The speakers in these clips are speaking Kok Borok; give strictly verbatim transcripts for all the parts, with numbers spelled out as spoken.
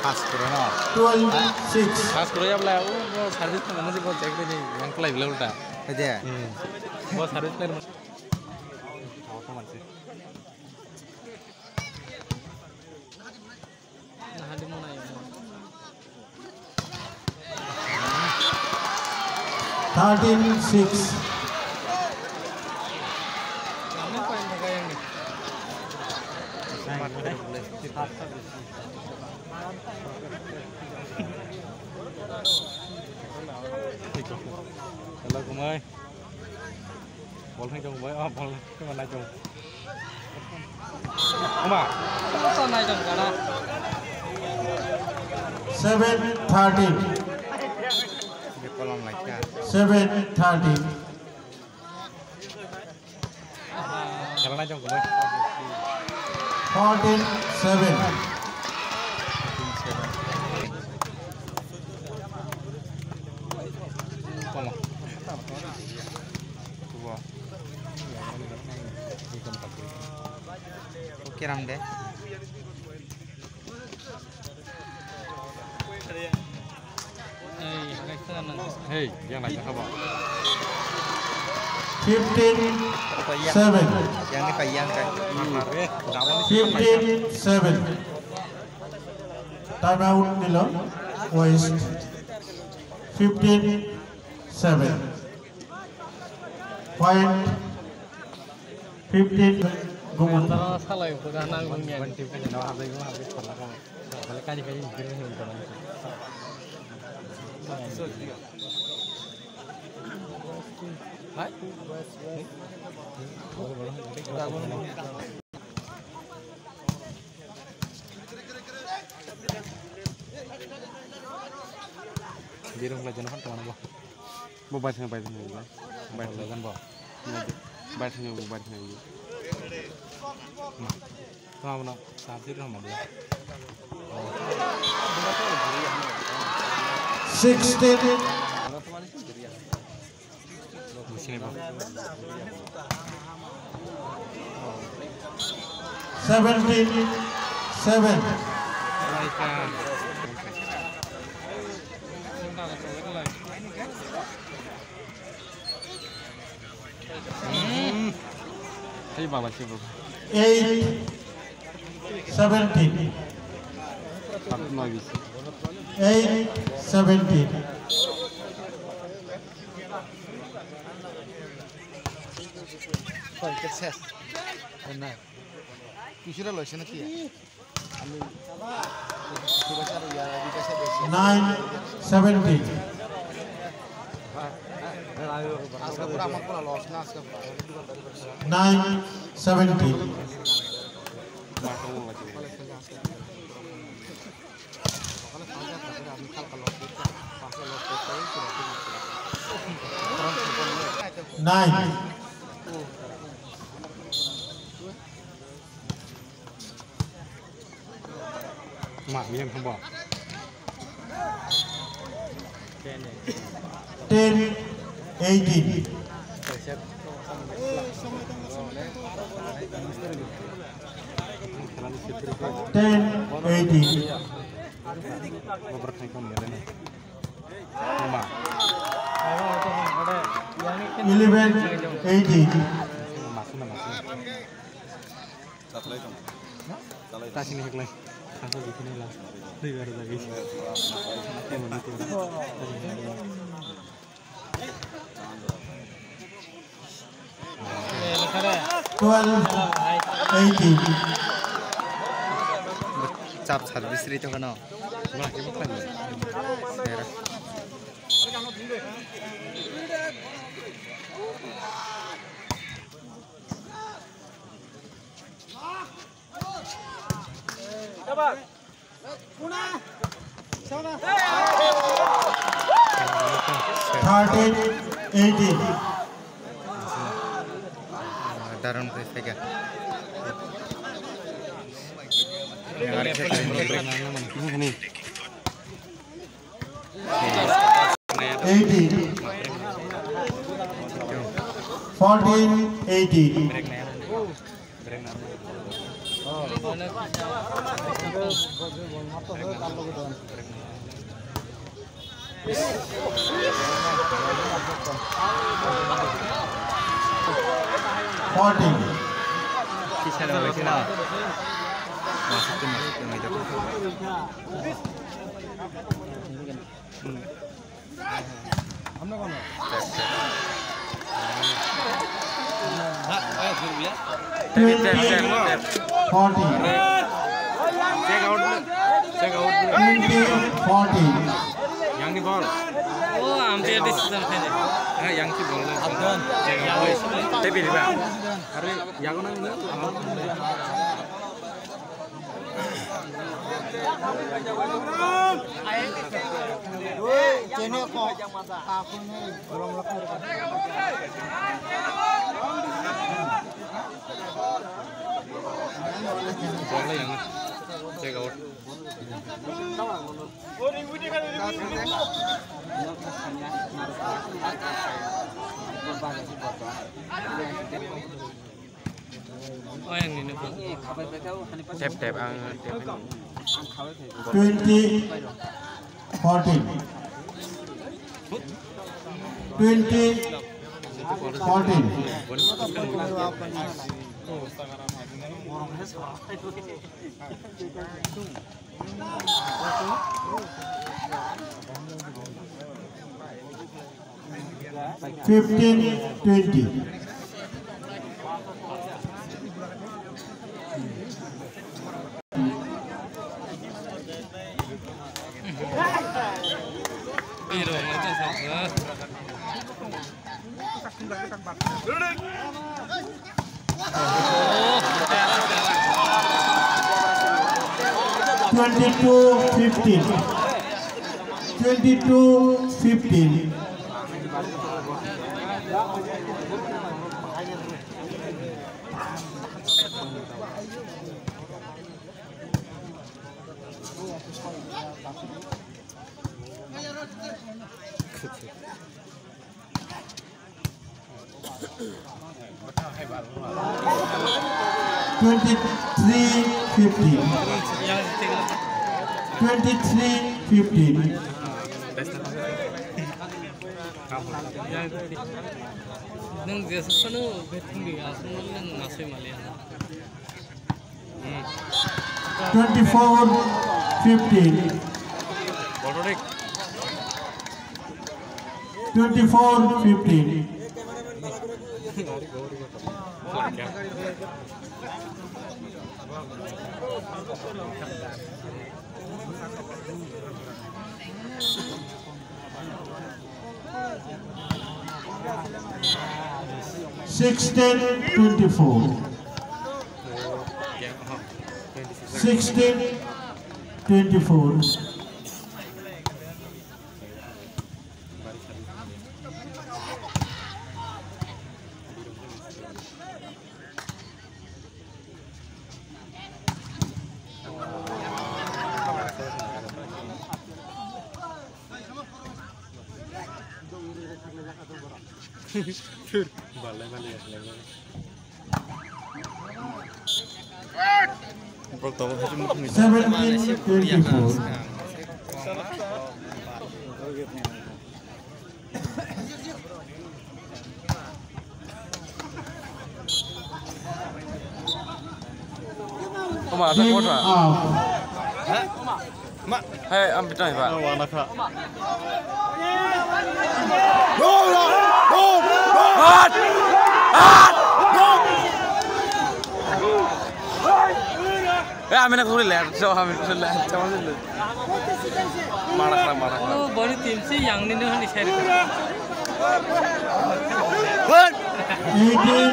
Pass kuro no. Twelve six. Pass kuro ya bla, o, o service ni mano si bo check ni yang play bla ulta. Aja. Hmm. Bo service player. Thirteen six. Hello, kumai. Bol thang jong bai, ah, bol thang nai jong. Oma. Seven thirteen. Dia kolom lai kha. Seven thirteen. Kala nai jong kumai. Fourteen seven. Komo. Kubo. Kerang de. Hey, yang lain apa? Fifteen seven. Yang ni kaya yang kaya. Fifteen seven. Time out nilo. West. Fifteen seven. Point fifteen. Gumut. Salai ko da nang gumya. Birung lai jana phan tongma bo. Bo bai thang, bai thang, bai. Bai thang. Bai thang, bai thang. Tama bono subject rok mangya. Sixteen. Busini bo. Seventeen seven. Hei, baba, sih, bro. Eight seventeen. Satu lagi, sih. Eight seventeen. Sorry, sukses. Benar. Kisura loh, sana sih ya. Nine seventeen. Nine seventeen. Nine. Ma, miyam thangbo. Ten eighteen. Ten eighteen. Over thangkha miyam. Ma. Eleven eighteen. Masuna, masuna. Tasini heklai. Sasa bikinai la. Duibar lagi. Twelve eighteen. Chap service rito kano. Wala ke bukan. Sera. Thirteen eighteen. Darun khe phaikha. Eighteen. Fourteen eighteen. Fourteen. Twenty, fourteen. Check out, check out. Twenty, fourteen. Yang ni ball. Oh, ang te decision khainai. Ha, yang si ball. Abdon. Check out. Te bili ba. Are, yago nang. Tep, tep, ang tep. Twenty, fourteen. Twenty, fourteen. Fifteen, twenty. Twenty-two fifteen. Twenty-two fifteen. Twenty-three fifteen. Twenty-three fifteen. Nwng jesukno bething di aswk nwng masai maliya. Twenty-four fifteen. Twenty-four fifteen. Sixteen twenty-four. Sixteen twenty-four. Seventeen twenty-four. Oma, asa kota. Hey, ang bitang ba. Wana kha. Hat! Hat! Eh, amina kuri le, so amina kuri le, so amina. Marakra, marakra. Oh, boni team si yang ni no ni share. Eighteen,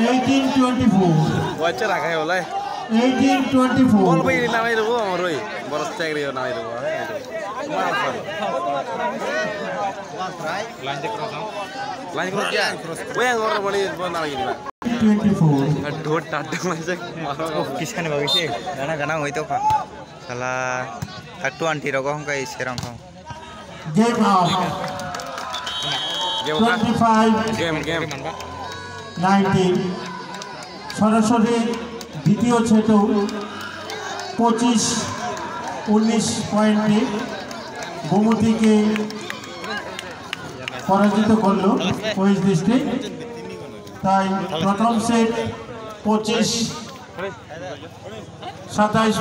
eighteen twenty-four. Wacha raga hai bolai. Eighteen twenty-four. Bol bai ni namai rugo amroi. Boros tag rio namai rugo. Marakra. Line de cross. Line cross ya. Wei ang oro boni bo namai ni ba. Twenty-four. Dot dot dot mai jak. Oh, kisani bagwi se. Gana gana hoi to kha. Sala, thirty-two anti rogo hongkai serang kho. Game out. Game out. Twenty-five, game, game. Nineteen. Sorasori দ্বিতীয় সেটও পঁচিশ উনিশ পয়েন্টে গোমতীকে পরাজিত করলো West district. তাই প্রথম সেট পঁচিশ সাতাইশ।